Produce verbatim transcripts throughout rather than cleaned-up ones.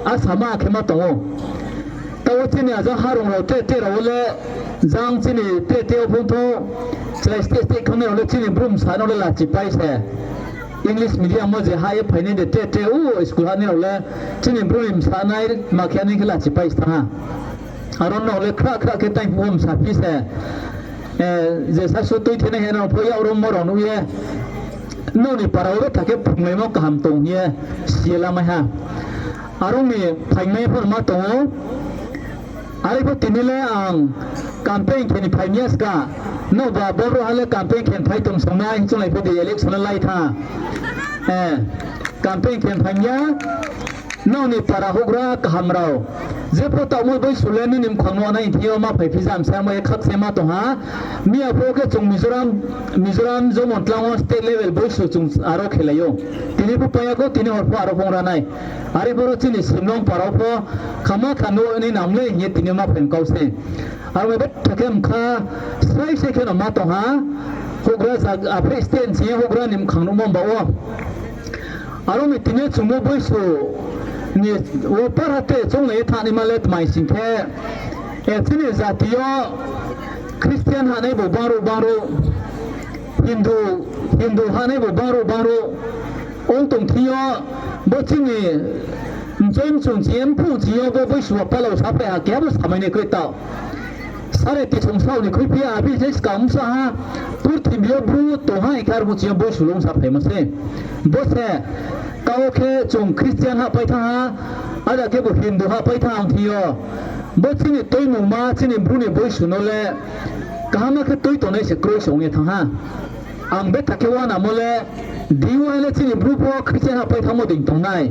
Asama khe ma tong ou. Taoh wo chini ajang harong rao tre tre rao wo le, jang chini tre tre wo phung tho, chrai state state khangnai rao le chini Bru bsa no le lachipai se. English medium wo je ha ye phainai de tre tre, u school hanai rao le chini Bru ni bsa nai ma khe nai khe lachipai se thanng ha. Aro no le khrah khrah khe taing phuh wo bsa phi se. Eh, je sasu tuithenai he no pho yak rom mo rao nuh ye, nrao ni para wo betha khe phrunglaimo kaham tong hing ye si ye lamai ha. Aro ni phaingmai pho ma tong ou. Are pho tini le ang campaign khe ni phaimai ya ska. Nrao ba boro ha le campaign khe ni phai tong songnai, chunglai pho di election le lai tha. Eh, campaign khe ni phaimai ya. Nrao ni para houhgra kaham rao. Jepho taohmo boisu le nini mkhang nuh nai thing yo ma phaiphi jam sa mo ye khakchangma tong ha. Miya pho khe chung Mizoram, Mizoram Jomon Tlang wo state level boisu chung aro khelai ou. Tini pho pai ya kho, tini hor pho aro phung ra nai. Are pho ro chini Simlong para wo pho khama kha nuh nai nang le hing ye tini ma phaim kau se. Aro betha khe mkha srai se khe no ma tong ha. Houhgra ja-, aphreh state sing ye houhgra ni mkhang nuhmo ba wo. Aro mi tini yo chungmo boisu ni wo para te chounglai ye thanngnaima le tmai sing khe, eh, chini jati yo Christian hanai bo bangruh bangruh, Hindu, Hindu hanai bo bangruh bangruh ong tong thing yo, bo chini mchoi mchung ching ye mphung ching yo bo boisu wo palao saphai ha keha bo samai nai kroi taoh. Sare tisong sao ni khuiphi ya, abi je skang sa ha, purthimbi yo Bru tong ha, hing khe arphuh ching yo boisu le ong saphaimo se. Bo se, taoh khe chung Christian hahpai thanng ha, ada khe bo Hindu hahpai thanng ha ong thing yo. Bo chini tuimungma, chini Bru ni boisu no le kaham khe tui tongnai se kroi se ong ye thanng ha. Ang betha khe uanamo le, dei uaing le chini Bru pho Christian hahpai thanngmo dei tong nai.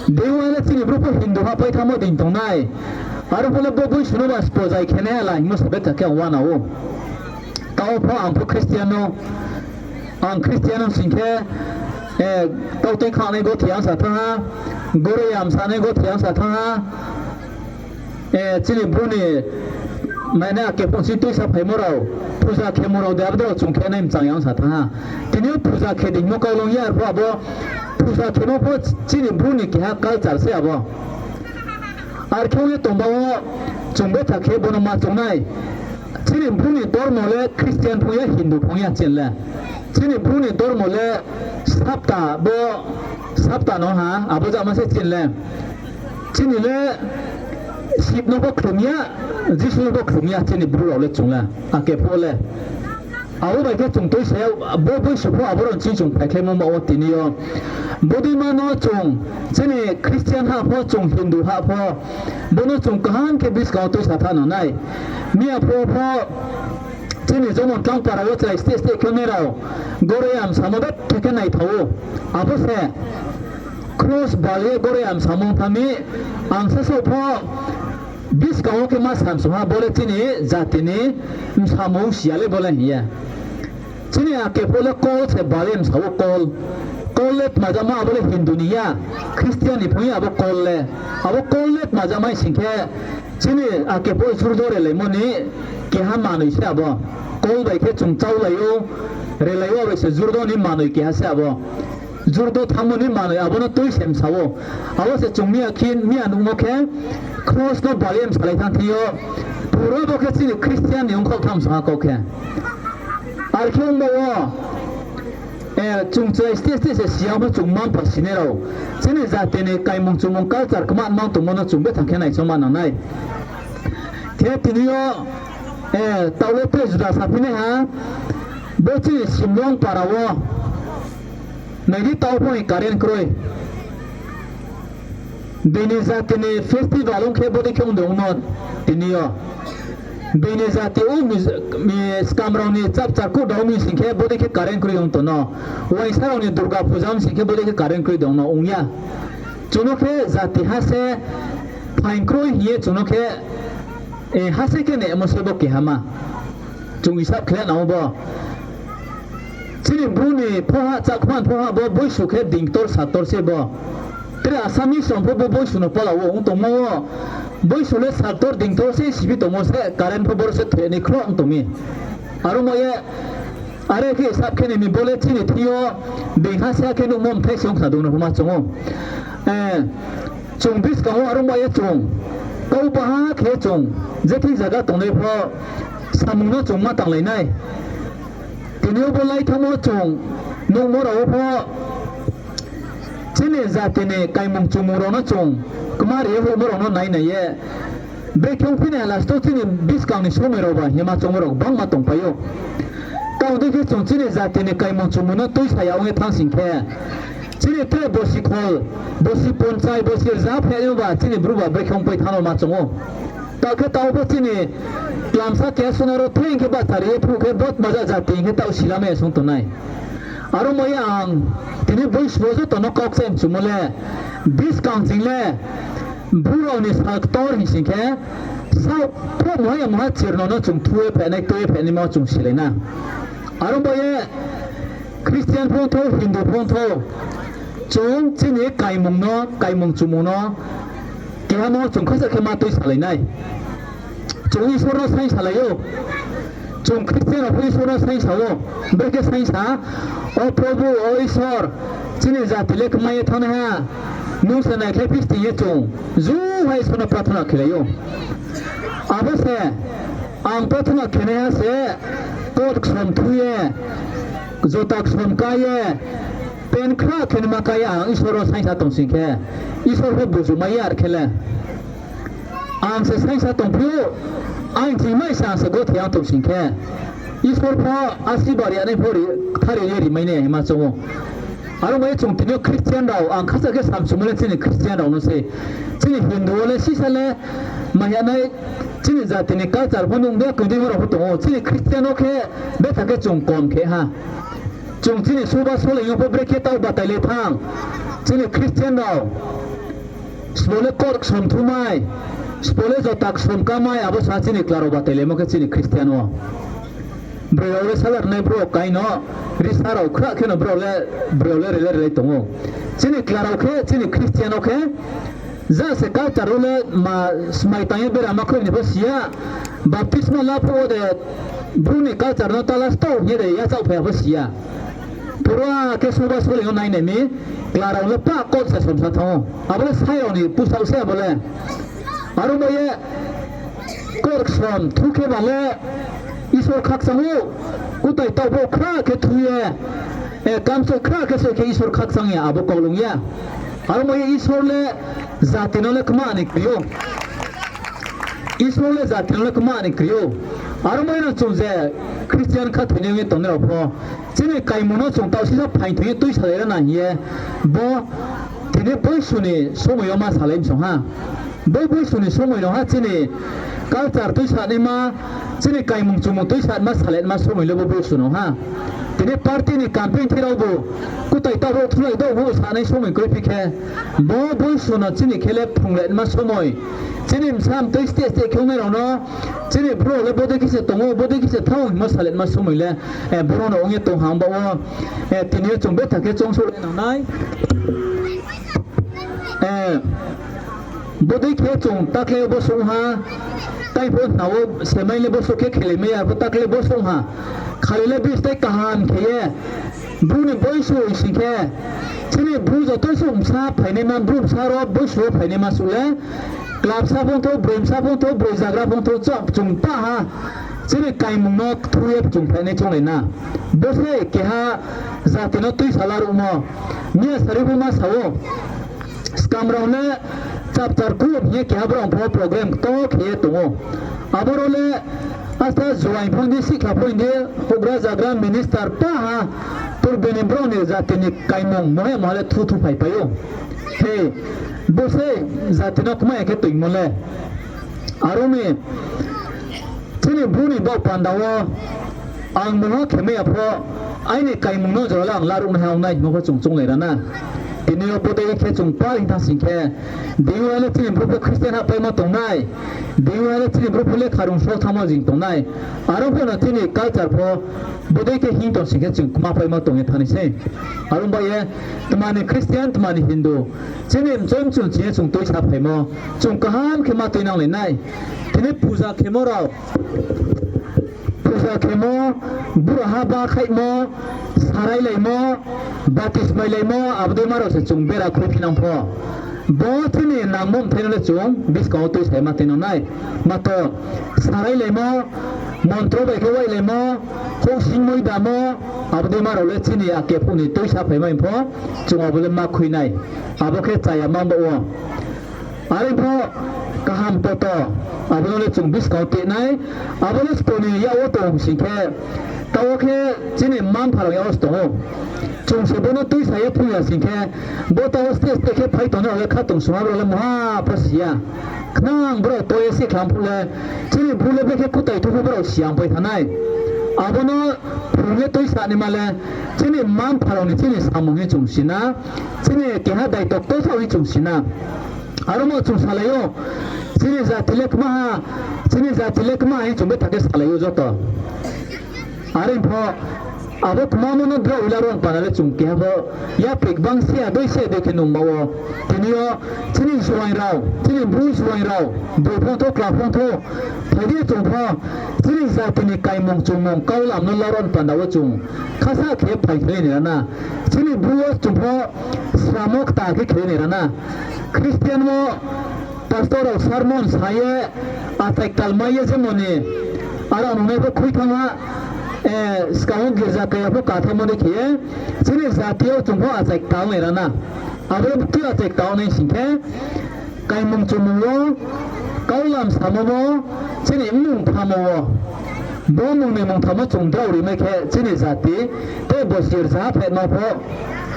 Dei uaing le chini Bru pho Hindu hahpai thanngmo dei tong nai. Aro pho le bo boisu no ba spo zai khe nai ha la hingmo se betha khe ang uana ou. Taoh pho ang pho Christian no, ang Christian no sing khe, eh, tautui khanai gothi ang sa thanng ha, goroi yam sanai gothi ang sa thanng ha. Eh, chini Bru ni maina khe phung si tuisa phaimo rao, puja khemo rao de abo de chung khe nai mchang yang sa thanng ha. Tini yo puja khe dingmo kau long ya, arphuh abo puja khemo pho chini Bru ni keha culture se abo. Ar khe ong ye tongba wo chung betha khe bo no ma chung nai. Chini Bru ni dormo le Christian phung ya, Hindu phung ya chini le. Chini Bru ni dormo le sapta bo, sapta no ha, abo jama se chini le. Chini le Sib no pho khlum ya, Jisu no pho khlum ya, chini Bru rao le chung le, ake pho le. Abo bai khe chung tuisa ya, bo boisu pho abo rao ni ching chung phaikhlaimo ma wo tini yo. Bodeima no chung, chini Christian ha pho, chung Hindu ha pho, bo no chung kaham khe buskang wo tuisa thanng no nai. Miya pho pho, chini Jomon Tlang para wo chrai state state khe nai rao, goroi yam samo betha khe naithao ou. Abo se, cross bal ye goroi yam samo thanng mi, ang sasaoh pho, buskang wo khe ma samsung ha, bo le chini jati ni msamung si ya le bo le hing ye. Chini ake pho le kol se bal ye msa wo kol. Kol le tma jama abo le Hindu ni ya, Christian ni phung ya abo kol le. Abo kol le tma jama sing khe, chini ake pho jurdo relaimo ni keha manoi se abo. Kol bai khe chung chaulai ou, relai ou, abo se jurdo ni manoi keha se abo. Jurdo thanngmo ni manoi abo no tui se msa ou. Abo se chung miya khe, miya nuhmo khe, cross no bal ye msalai thanng thing yo. Pura bo khe chini Christian ni ongkhaoh tham sa ha kau khe. Ar khe ongba wo, eh, chung chrai state state se siyang pho chung manpha sinai rao. Chini jati ni kaimung chumung culture kma mang tongmo no chung betha khe naichongma nangnai. Khe tini yo, eh, taoh le te juda saphi nai ha, bo chini Simlong para wo. Nai di taoh pho ni current kroi. Bini jati ni festival ong khe bodei khe ong de ong no tini yo. Bini jati o mi, mi skam rao ni chapchar kuh da ong mi sing khe bodei khe current kroi ong tong no. Uaingsa rao ni Durga puja ong sing khe bodei khe current kroi de ong no ong ya. Chung no khe jati ha se phaing kroi hing ye chung no khe, eh, ha se khe nemo se bo keha ma. Chung isap khe nang ou bo. Chini Bru ni phoha, Chakma ni phoha bo boisu khe dingtor saktor se bo. Tre Assamese rao pho bo boisu no pala wo ong tongmo wo. Boisu le saktor dingtor se sibi tongmo se current pho boro se thoi ni khro ong tong mi. Aro mo ye, are khe sap khe ni mi bo le chini thing yo, being ha se khe nuhmo mthai se ong kha dong no pho ma chung ou. Eh, Chung buskang wo aro bai ye chung kau baha khe chung je thing zaga tongnai pho samung no chung ma tanglai nai. Tini yo bo lai thanngmo chung nuhmo rao wo pho chini jati ni kaimung chumung rao no chung kmari ye houhmo rao no nai nai ye. Brekhe ongphi nai last wo chini buskang ni somoi rao ba hima chongmo rao gbangma tongpai ou. Tao dei khe chung chini jati ni kaimung chumung no tuisa ya ong ye thanng sing khe, chini tre bosi khol, bosi ponchai, bosi rza phaimo ba chini Bru ba brekhe ongpai thanng no ma chung ou. Tao khe tao pho chini klamsa keha suna ro theng khe bahchari ye phuh khe botmaja jati hing khe tao silamai ya sung tongnai. Aro bai ye ang tini boisu wo joto no kau kchai mchumo le, buskang ching le, Bru rao ni sal ktor hing sing khe, saoh pho mungha ya mungha chirno no chung thu ye phainai, tui ye phainaima chung silai na. Aro bai ye Christian pho ongthou, Hindu pho ongthou, chung chini kaimung no, kaimung chumung no, keha no chung khasa khe ma tuisalai nai. Chung Isor no saingsalai ou. Chung Christian rao pho Isor no saingsa ou. Brekhe saingsa, O Probhu, O Isor, chini jati le kmai ye thanngnaiha, nung se naikhlai phi sing ye chung juha Isor no prarthana khelai ou. Abo se ang prarthana khenaiha se, kot ksom thu ye, jota ksom ká ye, pant khra khe nima ká ye ang Isor no saingsa tong sing khe, Isor pho bujumai ya ar khe le. Ang se saingsa tongphi ou, ang chingmai se ang se gothe ang tong sing khe, Isor pho asirbad ri ya nai pho ri, kthar ye rimai nai hima chung ou. Aro bai ye chung tini yo Christian rao, ang khasa khe samchumo le chini Christian rao no se. Chini Hindu wo le sisa le maiya nai, chini jati ni culture pho nung de kung dei rao pho tong ou. Chini Christian wo khe betha khe chung kom khe ha. Chung chini soba solei yo pho brekhe taoh batailai thanng. Chini Christian rao sbo le kot ksom thumai, sbo le jota ksom kámai, abo sa chini kla rao batailaimo khe chini Christian wo. Broi rao le salar nai brouh kaino, risa rao khrah kheno brouh le, broi rao le rele rele tong ou. Chini kla rao khe, chini Christian wo khe, ja se culture wo le ma smai tang ye bera ma khui ni pho si ya, baptisma la phuh wo de, Bru ni culture no tala stouh hing ye de yachaoh phai ya pho si ya. Pura khe soba solei yo nai nai mi, kla rao le pah kot se somsa thanng ou. Abo le sai rao ni pusaoh se abo le. Aro bai ye kot ksom thu khe ba le Isor khakchang ou, kutai taoh bo khra khe thu ye, kamsoi khra khe soi khe Isor khakchang ya, abo kaulung ya. Aro bai ye Isor le jati no le kma ni kri ou. Isor le jati no le kma ni kri ou. Aro bai no chung je Christian khathoinai ong ye tongnai rao pho, chini kaimung no chung taoh sisa phaing thoi ye tuisalai ra na hing ye, bo tini boisu ni somoi yo ma salai msong ha. Bo boisu ni somoi no ha chini culture tuisanaima, chini kaimung chumung tuisanaima, salaima somoi le bo boisu no ha. Tini party ni campaign thi raobu, kutai taoh rao thulai douh bo sanai somoi kroi phi khe, bo boisu no chini khe le phrunglanaima somoi. Chini bsa mtoi steh steh khe ongnai rao no, chini brouh le bodei khe se tong ou, bodei khe se thanng ou hingmo salaima somoi le, brouh no ong ye tong ha ong ba wo, tini yo chung betha khe choungsouhlai nang nai. Bodei khe chung takle bo song ha, tai pho hna wo semai le bo song khe khelai mai ya, bo takle bo song ha. Khali le bis tai kaham khe ye, Bru ni boisu sing khe, chini Bru joto suh bsa phainaima, Bru bsa rao boisu wo phainaima suh le, kla bsa phongthou, broi bsa phongthou, broi zagra phongthou, chung pah ha. Chini kaimung no kthu ye chung phainai chounglai na. Bo se keha jati no tuisa laruhmo. Miya sari pho ma sa ou. Skam rao le chapter kub hing ye keha brao pho program ktor khe ye tong ou. Abo rao le asta juaing pho hing di, sihkhla pho hing di, houhgra zagra minister pah ha, purbi ni brao ni jati ni kaimung mohe moha le thu thu phaipai ou. He, bo se jati no kma ya khe toingmo le. Aro mi, chini Bru ni baoh panda wo, ang mungha khe mai ya pho, aini kaimung no jora le ang laruh nai ha ong nai hingmo pho chung chounglai ra na. Tini yo bodei khe chung pal hing thanng sing khe, dei yo le chini Bru pho Christian hahpaimo tong nai, dei yo le chini Bru pho lekha rung só thanngmo jing tong nai, aro pho no chini culture pho bodei khe hing tong sing khe chung kma paimo tong ye thanng nai sei. Aro ba ye, tma ni Christian, tma ni Hindu, chini mchoi mchun ching ye chung tuisa phaimo, chung kaham khe ma tuinanglai nai. Tini puja khemo rao, puja khemo, bura ha ba khaihmo, sarai laimo, batismai laimo, abo dei ma rao se chung bera khuiphi nang pho. Bo chini nangmo mthai no le chung buskang wo tuisa ye ma tui no nai. Mato, sarai laimo, montro bai khe wai laimo, houhsing moi damo, abo dei ma rao le chini ake phuh ni tuisa phaimai pho, chung abo le ma khui nai. Abo khe chaya ma baoh wo. Are pho kaham poto, abo no le chung buskang wo tui nai, abo le sbo ni yak wo tong sing khe, taoh wo khe chini mma-mpha rao yak wo se tong ou. Chung se bo no tuisa ye phung ya sing khe, bo taoh wo stage stage khe phai tongnai rao le khatungsung ha brao le mungha pho si ya. Khnang brao toi ye sihkhlam phuh le, chini Bru le brekhe kutai thu pho brao si ya ongpai thanng nai. Abo no phrung ye tuisa naima le, chini mma-mpha rao ni chini samung hing chung si na, chini keha daito ktor sao hing chung si na. Aro mo chung salai ou, chini jati le kma ha, chini jati le kma ha hing chung betha khe salai ou joto. Are pho, abo kmamo no drao ila rao panda le chung keha pho, yapri gbang se ya, doi se ya dei khe nung ba wo. Tini yo, chini juaing rao, chini Bru juaing rao, boi phongthou, kla phongthou, phai di chung pho, chini jati ni kaimung chungmung kaulam no la rao panda wo chung khasa khe phai khe nai ra na. Chini Bru wo chung pho sramo kta khe khe nai ra na. Christian wo pastor rao sermon sa ye, achai ktal mai ye jemo ni, aro nungnai pho khui thanng ha, skang wo girza kaya pho ka thanngmo dei khe ye, chini jati yo chung pho achai ktal nai ra na. Abo le bukti achai ktal nai sing khe, kaimung chungmung wo, kaulam samo wo, chini mmung phamo wo, bo mung ni mung thamo chung drao rimai khe chini jati, tei bo sir zaha phetma pho,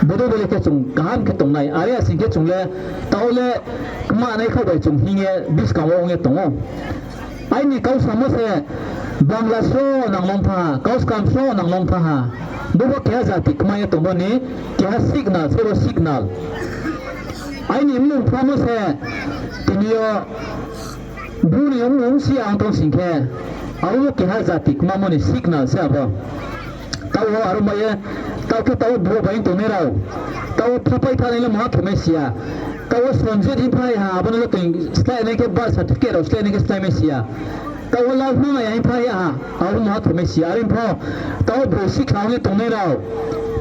bodei bodei khe chung kaham khe tongnai. Are ya sing khe chung le, taoh le, kmanai khaoh bai chung hing ye buskang wo ong ye tong ou. Aini kau samo se, Bangla sro nang long pha ha, kau skam sro nang long pha ha. Bo bo keha jati kma ye tong bo ni, keha signal se bo signal. Aini mmung phamo se, tini yo, Bru ni mmung si ang tong sing khe, abo bo keha jati kmamo ni signal se abo. Taoh wo aro mai ye, taoh khe taoh wo brouh bai tongnai rao, taoh wo phapai thanai le mungha khe mai si ya. Taoh wo Sonjit hing phai ha, abo no le tong slái nai khe birth certificate rao slái nai khe slái mai si ya. Taoh wo Lalhmanaya hing phai ha, abo mungha khe mai si ya. Are pho, taoh wo brouh sikhla ong ye tongnai rao,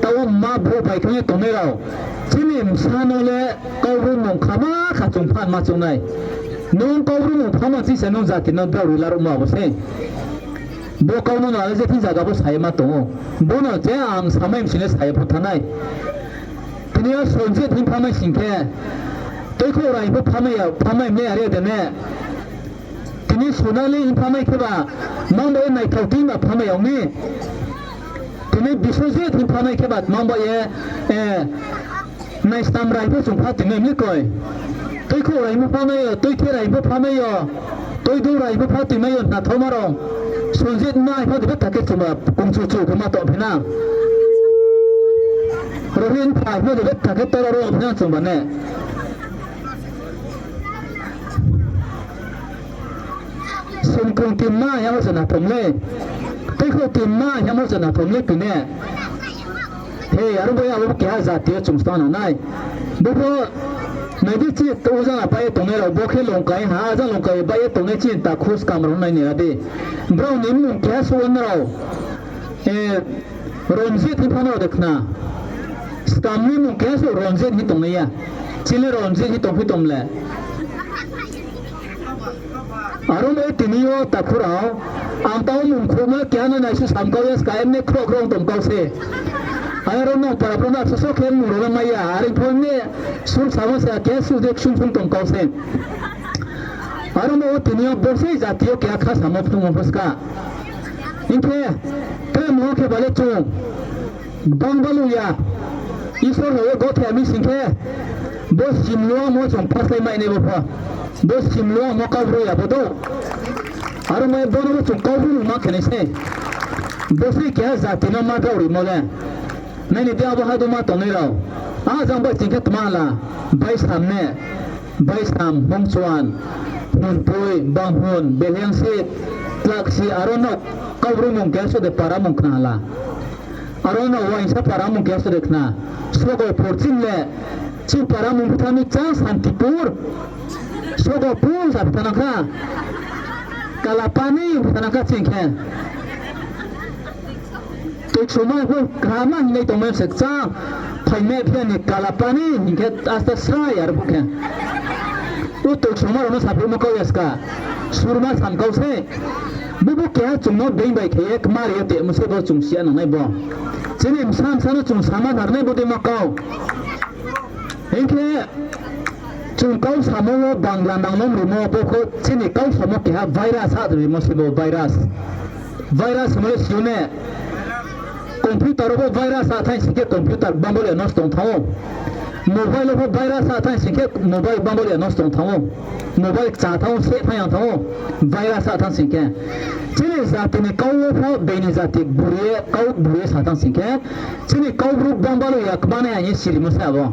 taoh wo mma brouh bai khe ong ye tongnai rao, chini bsa no le Kaubru mung khama kha chung phan ma chung nai. Nung Kaubru mung phama ching se nung jati no drao ri laruhmo abo se. Bo kau no no ale je thing zaga pho sa ye ma tong ou. Bo no je ang samai msing le sa ye pho thanai. Tini yo Sonjit hing phamai sing khe, Tuikhouh Rai pho phamai ya, phamai mle are de ne. Tini Sonali hing phamai kheba, mang bai ye naithao tuima phamai yag mi. Tini Biswajit hing phamai kheba, mang bai ye, Naistam Rai pho chung pha tuimai mle koi. Tuikhouh Rai pho phamai yo, Tuithe Rai pho phamai yo, Tuidu Rai pho pha tuimai yo, nathaoma rao. Sonjit mai pho de betha khe chungba kungchu chu khe ma tong phi na. Rohin pha pho de betha khe toro ro phi na chungba ne. Sumkung timma hingmo se nathom le. Tuikhouh timma hingmo se nathom le kine. He, aro bo ya bo keha jati yo chung stang nang nai. Bo pho nai di chini ojang a bai ye tongnai rao, bo khe Longkai ha, ajang Longkai bai ye tongnai chini takhu skam rao nai ni ra di. Brao ni mmung keha suh wo nrao. Ronjit hing pha nrao de khna. Skam ni mmung keha suh Ronjit hing tongnai ya. Chini Ronjit hing tong phi tong le. Aro le tini yo takhu rao, ang tao mung khruhma keha no naisuh sam kau ya ska, emne khroh khroh tong kau se. Are rao no para pro na soso khe mung rao no mai ya, are pho emne sur samo se keha suh je ksung ksung tong kau se. Aro no tini yo bo se jati yo keha kha samo phnumo pho ska. Hing khe, tre mungha khe ba le chung gbang balu ya. Isor no ye gothe ya mi sing khe, bo simluamo chung phaslai mai nai bo pho. Bo simluamo Kaubru ya bo do. Aro mai bo no bo chung Kaubru mungma khe nai se. Bo se keha jati no ma drao rimo le. Nai ni di abo haduma tongnai rao. Ajang bai ching khe tma la, bai sam ne, bai sam, Hmongchuan, Hmunpui, Banghun, Belengsi, Tlaksi, aro no Kaubru mung keha suh de para mung khna la. Aro no uaingsa para mung keha suh de khna. Sogopur ching le, ching para mung phi thanng mi chang Santipur. Sogopur sa phi thanng kha. Kalapani phi thanng kha ching khe. Toi chumai pho kama hinglai tongmai se kchang. Mehphia ni kala pani hing khe asta srai aro phuh khe. O toksoma rao no saphaimo kau ya ska. Surma sam kau se. Bubu keha chung no being bai khe ye kmari ye tongmo se bo chung si ya nangnai bo. Chini bsa bsa no chung sama narnai bo dei ma kau. Hing khe chung kau samo wo bangla nangnom rimo bo kho chini kau samo keha virus ha rimo se bo virus. Virus hingmo le si ou ne. Computer wo bo virus ha thanng sing khe computer bangbo le nosto ong thanng ou. Mobile wo bo virus ha thanng sing khe mobile bangbo le nosto ong thanng ou. Mobile kcha thanng ou, se thanng yang thanng ou. Virus ha thanng sing khe. Chini jati ni kau wo pho being ni jati buri ye, kau buri ye sa thanng sing khe. Chini kau bru bangbo le ya kmanai hing ye sirimo se abo.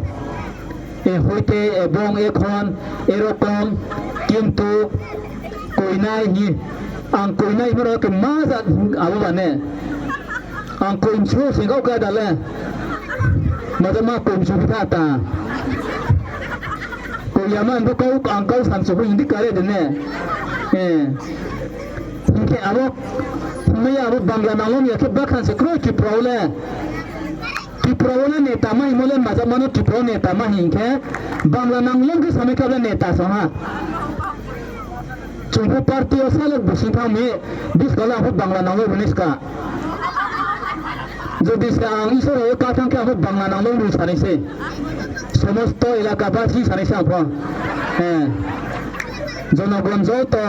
E hoite, ebong, ekhon, erokom, kintu, koinai hi, ang koinai himo rao khe ma jat abo ba ne. Ang koimsu sing kau kada le. Maja ma koimsu phi tha ta. Koi ya ma bo kau ang kau samsu phi hing di kare de ne. Eh. Hing khe abo, hingmai ya abo bangla nangnom ya khe bakhan se kroi Tripura wo le. Tripura wo le neta ma hingmo le maja ma no Tripura wo neta ma hing khe, bangla nangnom khe samai khe abo le neta song ha. Chung pho party wo sa le busing thanng mi, buskang le ang pho bangla nangnom runi ska. Jodi se ang Isor rao wo ka thanng khe ang pho bangla nangnom runi sanai se. Somosto elaka basi sanai se ang pho. Eh. Jonogon joto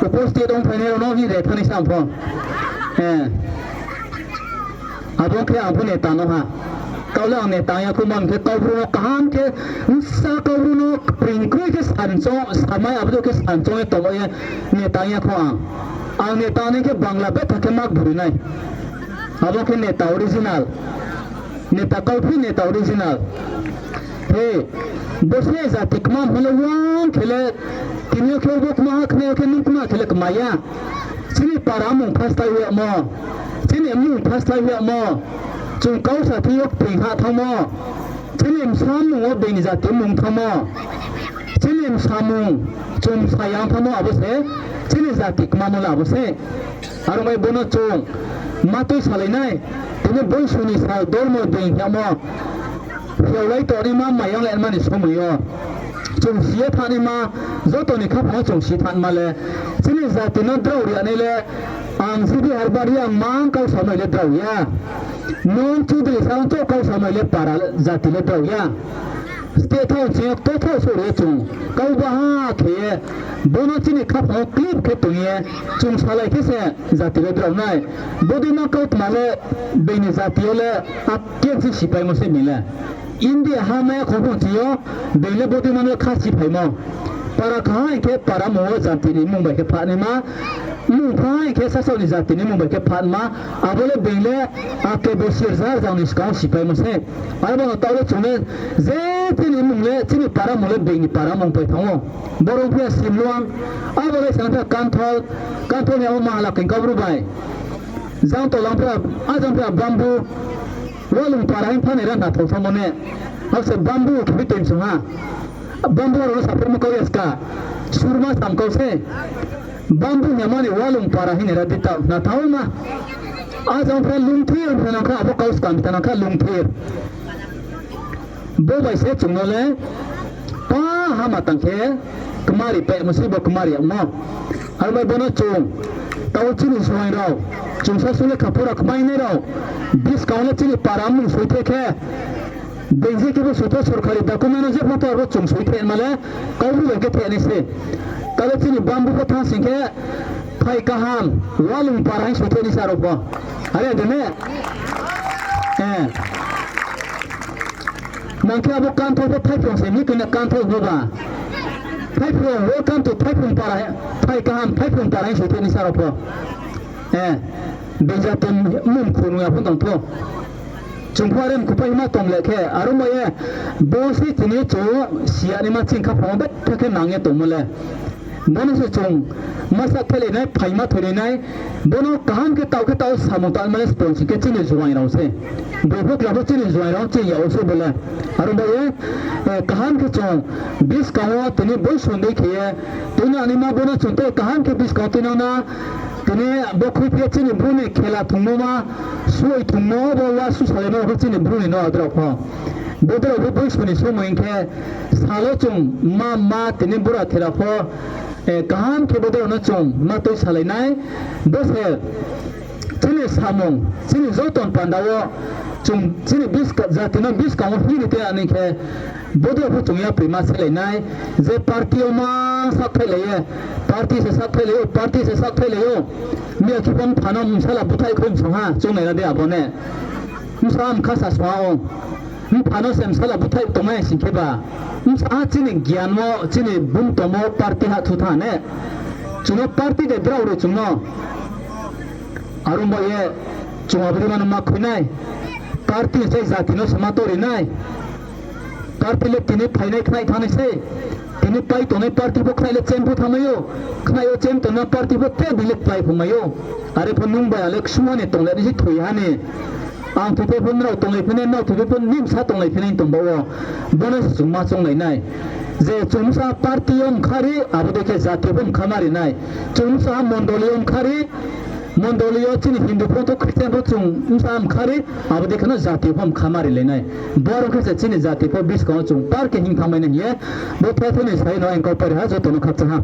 uposthit ong phainai rao no hing re thanai se ang pho. Eh. Abo khe ang pho neta no ha. Kau le ang neta ya kho man khe kau bru no kaham khe, bsa kau bru no kpring kroi khe sanchong, samai abo khe sanchong ye tongmo ye neta ya kho ang. Ang neta ni khe bangla betha khe mak buri nai. Abo khe neta original. Neta kau phi neta original. He, bo se jati kma hing le uang khe le, tini yo khe bo kma ha, khna yo khe nung kma khe le kma ya. Chini para mung phaslai yagmo, chini mung phaslai yagmo, chung kau sa thing yo kpring ha thanngmo, chini bsa mung wo being ni jati mung thanngmo, chini bsa mung chung sa yang thanngmo abo se, chini jati kmamo le abo se. Aro bai bo no chung matui salai nai, tini boisu ni sal dormo being yagmo, hiaolai tongnaima, maiyang laima ni somoi yo. Chung si ye thanngnaima, joto ni khaphang wo chung si thanngma le, chini jati no drao ri ya nai le, ang Sidi Harbari ang mang kau samai le drao ya. Nung Chudri sa ong cho kau samai le para jati le drao ya. State House ching yo kto tho sori ye chung kau baha khe ye, bo no chini khaphang wo clip khe tong ye, chung salai khe se jati le drao nai. Bodei ma kautma le being ni jati yo le akensi sipaimo se being le. India ha maya khongphong ching yo, being le bodei ma no kha siphaimo. Para kha hing khe para mung wo jati ni mung bai khe phanaima, mung pha hing khe sasaoh ni jati ni mung bai khe phanaima, abo le being le akebo sirja rzang ni skang wo sipaimo se. Abo no taoh le chung le, je chini mung le, chini para mung le being ni para mung pai thanng ou. Boro phi ya Simluang, abo le sang phi ya Kanthal, Kanthal ni abo Mahalakeng Kaubru bai. Jang tolang phi ya, a jang phi ya Bambu, Walung para hing phanai ra nathao thanngmo ne. Abo se Bambu khe bi toing song ha. Bambu rao no saphaimo kau ya ska. Surma sam kau se. Bambu hingmo ni Walung para hing nai ra di taoh nathao ma. A jang phi ya Lungthir hing nang kha, abo kau skang ta nang kha Lungthir. Bo bai se chung no le pa hama tang khe kmari pehmo se bo kmari yagmo. Aro bai bo no chung, taoh chini suaing rao, chung sasu lekha pora kmainai rao, buskang le chini para mung soithe khe, being je khe bo soithe sorkari document no je pho to aro chung soithe ma le, Kaubru bai khe thenai se. Taoh le chini Bambu pho thanng sing khe, Phai Kaham, Walung para hing soithe nai se aro pho. Are de ne? Eh. Nang khe abo Kanthal pho Thaiphrung se mi khe na Kanthal pho ba. Thaiphrung, welcome to Thaiphrung para, Phai Kaham, Thaiphrung para hing soithe nai se aro pho. Eh, being jati mung khunung ya pho tong tho. Chung pho are mkhupai ma tong le khe, aro mo ye, bo se tini chung si ya naima ching khaphang wo betha khe nang ye tongmo le. Bo no se chung masa thele nai, phaima thoi nai, bo no kaham khe taoh khe taoh samung tangma le sponsor khe chini juaing rao se. Boi pho kla pho chini juaing rao chini yag wo se bo le. Aro bo ye, eh, kaham khe chung buskang wo tini boisu dei khe ye, tini ani ma bo no chung tei kaham khe buskang wo tini na, tini bo khuiphi ye chini Bru ni khela thungmo ma, suai thungmo bo wa susalaimo khe chini Bru ni no adra pho. Bodei rao bo boisu ni somoi hing khe, salo chung ma ma tini bura thera pho, kaham khe bodei rao no chung ma tui salai nai. Bo se chini samung, chini joto ni panda wo chung chini jati no buskang wo hing ri tei ani khe, bodei rao pho chung yapri ma selai nai. Je party yo ma sakthailai ye, party se sakthailai ou, party se sakthailai ou. Miya khe pho mpha no bsala búthaih khui msong ha, chung nai ra di abo ne. Bsa mkha sa song ha ou. Mpha no se bsala búthaih tongmai sing khe ba, bsa ha chini gyan wo, chini bumtongmo party ha thu thanng ne. Chung no party de drao ri chung no. Are ong ba ye, chung abo dei ma no ma khui nai. Party se jati no se ma to ri nai. Party le tini phainai khnaih thanngnai sei. Tini pai tongnai party pho khnaih le chem pho thanngmai ou. Khnaih yo chem tongnai party pho tre bini le klái phungmai ou. Are pho nung bai ang le ksung ha ni tonglai nai se thoi ha ni. Ang thoi pho nrao tonglai phi nai, nrao thoi pho nini bsa tonglai phi nai tong ba wo. Bo no se chung ma chounglai nai. Je chung bsa party yo mkha ri, abo dei khe jati pho mkha ma ri nai. Chung bsa mondoli yo mkha ri, mondoli yo chini Hindu pho tho Christian pho chung bsa mkha ri, abo dei khe no jati pho mkha ma rilai nai. Boro khe se chini jati pho buskang wo chung par khe hing thanngmai nai hing ye, bo thethei ni sai no ang kau pari ha joto no khakchang ha.